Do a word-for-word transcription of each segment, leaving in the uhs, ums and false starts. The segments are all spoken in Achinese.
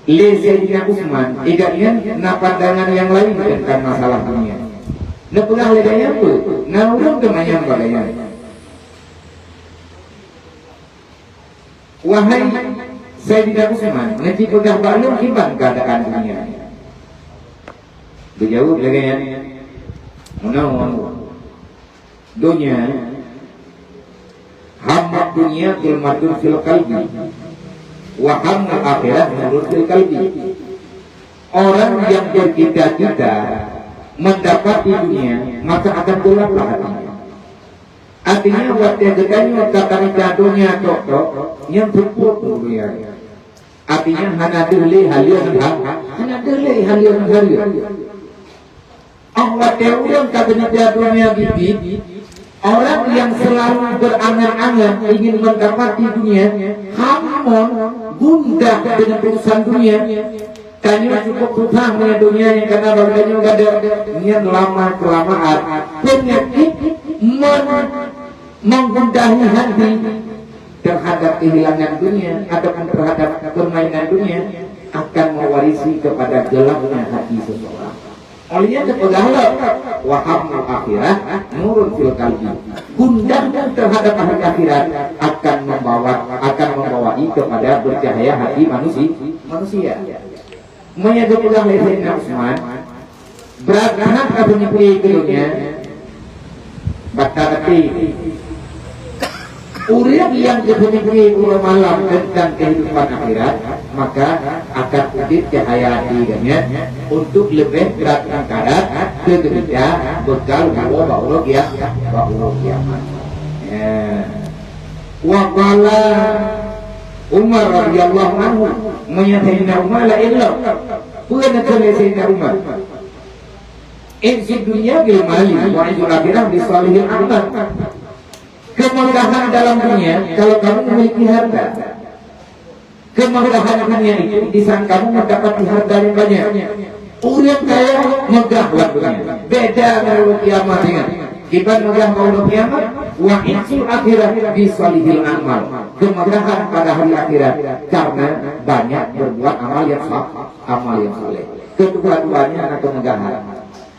Lé Saidina Utsman, igat nyan na pandangan nyang laén teuntang masalah dunia. Neupeugah lé gobnyan peue? Na ureuëng teumanyong bak gobnyan, "Wahai Saidina Utsman, neuci peugah bak lôn kiban keuadaan dunia?" Geujaweueb lé gobnyan, "Meunoe, donya, hammat dunya zulmatun fil qalbi, wa hammul akhirah nurun fil qalbi." Orang yang bercita-cita mendapati dunia, maka akan gelaplah hatinya. Artinya, watée geutanyoe ka tamita donya tok-tok, nyan peuet-peuet dunia. Artinya, hana deuh lé haleue ngon ha-, hana deuh lé haleue ngon hareuem. Óh watée ureuëng ka tamita donya biet-biet, orang yang selalu berangan-angan ingin mendapati dunia, hamon, gundah dengan urusan dunia, tanyoe cukup susah meunyoe donya nyang kana bak tanyoe gadôh, nyan lama-kelamaan peunyakit men-, menggundahi hati terhadap kehilangan dunia ataupun terhadap permainan dunia akan mewarisi kepada gelapnya hati seseorang. Oleh nyan teupeugah lom, "Wa hammul akhirah nurun fil qalbi." Gundah terhadap hari akhirat akan membawa, akan membawai kepada bercahaya hati manusia, manusia. Meunyoe geupeugah lé Saidina Utsman, brat that ka beuneupeue keu donya, bak that até. Ureuëng nyang geubeuneupeue uroe malam teuntang kehidupan akhirat, maka akan udeb cahya até gobnyan untuk leubeh brat meukarat keu geumita bekal buoh bak uroe kia-, bak uroe kiamat. Ya. Wa qala Umar radhiyallahu anhu, meunyoe Saidina Umar laén lom. Peue neukheun lé Saidina Umar? "Izzud dunya bil mali, wa izzul akhirah bis salihil a'mal." Kemegahan dalam dunia, kalau kamu memiliki harta. Kemegahan dunia itu di saat kamu mendapati harta yang banyak. Ureuëng kaya megah lam dunia. Beda ngon uroe kiamat, ingat. Kiban megah bak uroe kiamat, "Wa izzul akhirah bi salihil amal." Kemegahan pada hari akhirat karena banyak berbuat amal yang sa-, amal yang saleh. Kedua-duanya na kemegahan.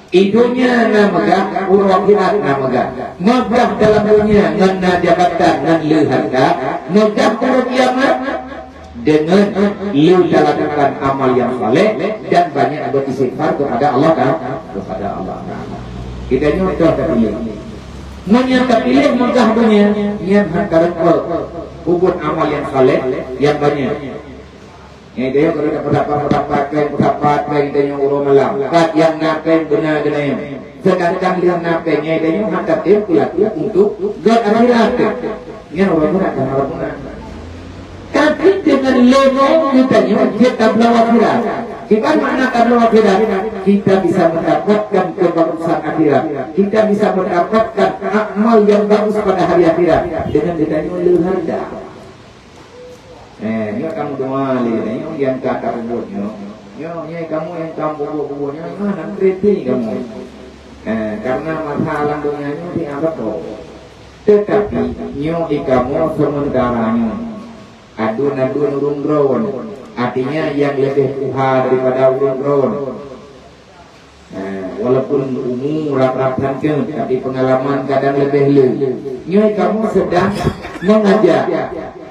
Di donya na megah, uroe akhirat na megah. Megah dalam donya ngon na jabatan, ngon le harta, megah uroe kiamat dengan le talakukan amal yang saleh dan banyak beristighfar kepada Allah Taala, kepada Allah Taala. Kita nyoe contoh tadi. Meunyoe tapiléh megah donya, nyan han tareumpok peubuet amal yang saleh yang banyak. Nyang tanyoe kalau dapat, dapat, dapat péng, dapat péng tanyoe uroe malam. Pat nyang na péng beuna geutanyoe. Sedangkan nyang na péng nyang tanyoe hana tem peulaku untuk gét akhirat. Nyan uroe meunan, uroe meunan. Tapi dengan lé nyoe geutanyoe jeuet tabloe akhirat. Kiban makna tabloe akhirat? Kita bisa mendapatkan kebagusan akhirat. Kita bisa mendapatkan amal yang bagus pada hari akhirat dengan geutanyoe le harta. Eh, nyoe kamoe dua lé, nyoe nyang ka tapeubuet nyoe. Nyoe, nyoe kamoe nyang ka peubuet-peubuet nyoe, nyoe hana kritik kamoe. Eh, karena masa lam donya nyoe di apa tu? Tetapi nyoe di kamoe sementara nyoe. Adun-adun ureuëng droen, artinya yang lebih tuha daripada ureuëng droen. Eh, walaupun umu rab-rab teuntèe, tapi pengalaman kadang leubeh le. Nyoe kamoe sedang mengajak,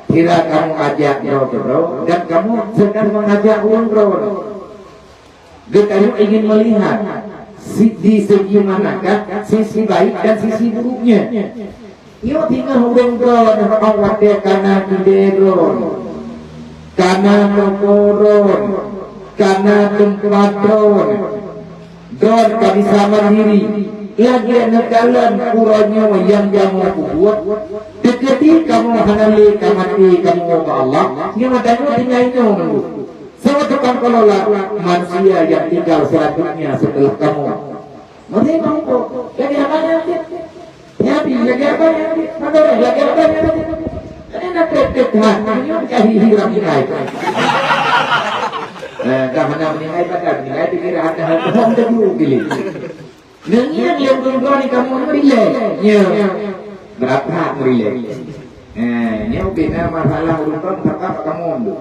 kira kamoe ajak droe keudroe, dan kamoe sedang mengajak ureuëng droe. Geutanyoe ingin melihat si-, di segi manakah sisi baik dan sisi buruknya. Nyoe teungoh ureuëng droen, watèe kana keudè droen, kana toko droen, kana teumpat droen, droen ka bisa mandiri. Lagèe neukalon uroe nyoe nyang jamoe peubuet, teukeudi kamoe hana lé ka maté kamoe bak Allah, nyoe tanyoe tinggai nyoe nunggu. Soe tukang kelola manusia yang tinggal selanjutnya setelah kamoe? Meunan meuko, lagèe haba nyan cit. Nyan pih lagèe haba nyan cit. Maka lagèe haba nyan cit. Kan na trép-trép that, nyoe ka hi-hi ureueng meninggai. Eh, dah hana meninggai, pada meninggai, dikira hana, hana, hana dulu pilih. Nyan nyang lôn tuan ni kamoe meurilek. Nyoe. Beurapa meurilek? Eh, nyoe bina masalah ureueng tuan, beurapa kamoe tu?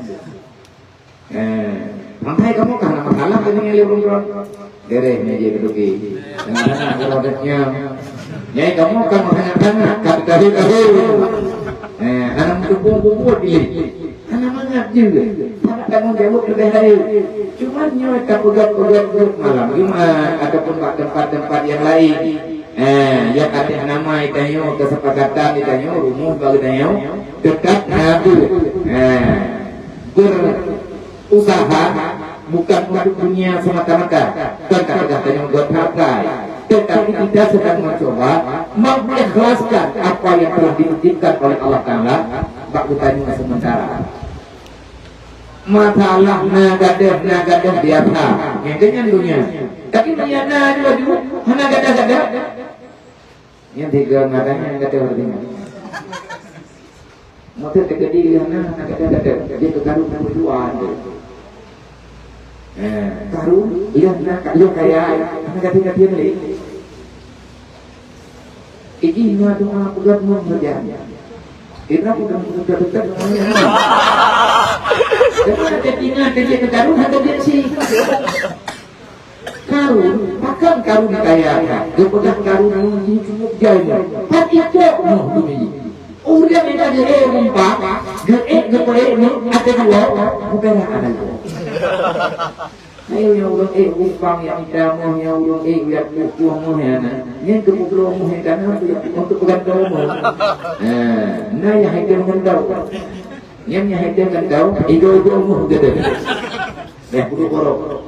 Eh, Sampai kamoe ka hana masalah keu nyan lé ureueng droe. Beureh meujeuet keu duki. Tengah-tengah keu rodat nyoe. Nyai kamoe ka meuhangat-hangat, ka tahu-tahu. Eh, hana meuteupue bubuet ilée. Hana mangat jeuet. Hana tanggong jaweueb leubeh rayeuk. Cuman nyoe tapeugöt-peugöt buet malam Jumat ataupun bak teumpat-teumpat nyang laén. Eh, nyang até nama geutanyoe, keusepakatan geutanyoe, rumoh bak geutanyoe, teutap na buet. Eh, ber- Usaha bukan untuk dunia semata-mata, bukan kata-katanya buat harta, tetapi kita sedang mencoba mengikhlaskan apa yang telah dititipkan oleh Allah Taala bak geutanyoe sementara. Masalah na gadoh, na gadoh biasa, nyan dunia. Tapi meunyo na laju, hana gadoh-gadoh. Nyan tiga makanya kata orang tengok. Maka terjadi hana, hana kata-kata. Dia ke karun na meutuan tu. Eh, karun, dia na, dia kaya, hana kata-kata lagi. Ini semua doa pegat mung saja. Kita bukan betul-betul semuanya. Tapi ada tinggal kerja ke karun, ada dia sih. Karun, pakon karun kaya that? Geupeugah karun nyoe jih cukup jai nyoe. Pat icok nyoe bumi. Ureueng nyang ka geuék meupat, geuék geupeuék nyoe ateueh dua, bukon hana geuék. Ayo nyang ureueng ék upang nyang ita moh, nyang ureueng ék jak kueh moh nyan na. Nyan keu peubloe moh nyan kana untuk peugantoe moh. Nah, na nyang hai tem gantoe. Nyan nyang hai tem gantoe, ido-ido moh geude. Dah puduk borok.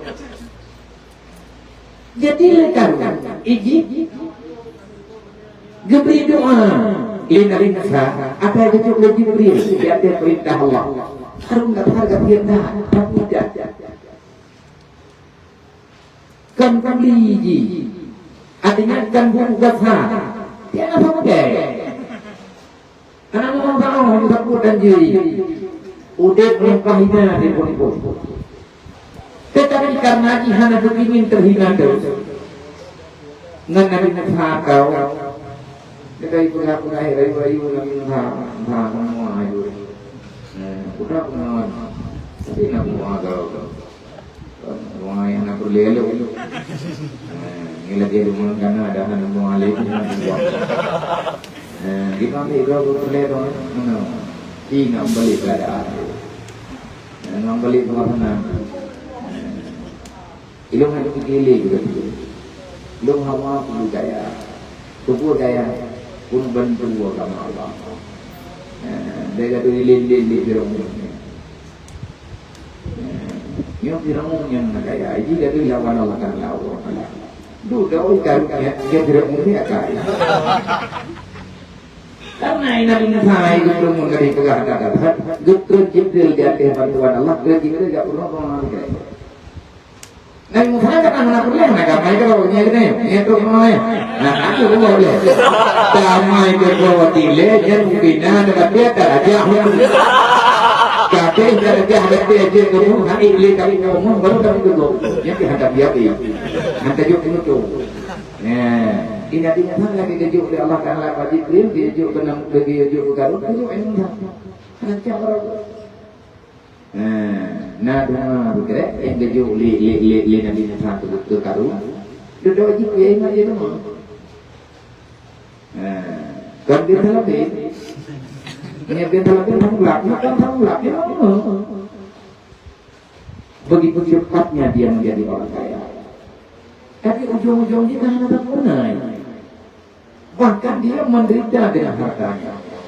Jadi lé karun, iji geubri doa lé Nabi Musa, atra geucok lé Jibril di ateueh peurintah Allah. Karun gata hareuga piet that, tapi tidak. Kan kambli jih, artinya kan buku gata. Tiada apa-apa. Aneuk muda oh, sapeue dan jih. Udép meunyoe ka hina di phon-phon. Tetapi karena jih hana teupingin teuhina teuh. Ngon Nabi Musa kau. Kita ibu nak pun akhir ayu-ayu Nabi Musa. Musa semua ayu. Eh, udah pun. Tapi Nabi Musa kau. Wah, nyang na peureulèe lôn. Eh, nyoe lagèe lôn kana ada hana mualém. Eh, di kami dua puluh peureulèe dong. Mana? Di nak balik keadaan. Eh, nak balik suasana. Eh, ilôn hana pikir lé juga. Ilôn hawa pun gaya. Tubuh gaya pun bantu agama Allah. Eh, dia kata ilin-ilin di rumah. Nyoe Firaun nyang na kaya, jih ka lawan Allah Taala, Allah Taala. Dudoe karu nyan, dia Firaun ni akai. Karena Nabi Musa itu pun dari peugah kata, geukheun Jibril di ateueh bantuan Allah, geukheun Jibril jak pernah pengalaman. Nabi Musa kan anak pernah nak gamai tu, nya kena, nya tu kena. Nah, aku dua boleh. Damai ke dua watile, jan mungkin ada tapi ada raja. Tapi ada raja, ada raja tu, hai le kami ngomong baru kami duduk. Nya dihadap dia ni. Hantar juk tu. Nah, ini Nabi Musa lagi gejuk oleh Allah Taala pada Jibril, dia juk ke enam, dia juk ke karun, dia juk Musa. Rancak baru. Nah, na dua beukreuk nyang geujok lé, lé, lé, lé Nabi Musa keu, keu Karun. Dudoe jih ya ingat ya teuma. Nah, kan dia salah paham. Nya dia salah paham, bukan salah paham, ya Allah. Begitu cepatnya dia menjadi orang kaya. Tapi ujung-ujung dia kan hana sempurna. Bahkan dia menderita dengan hartanya.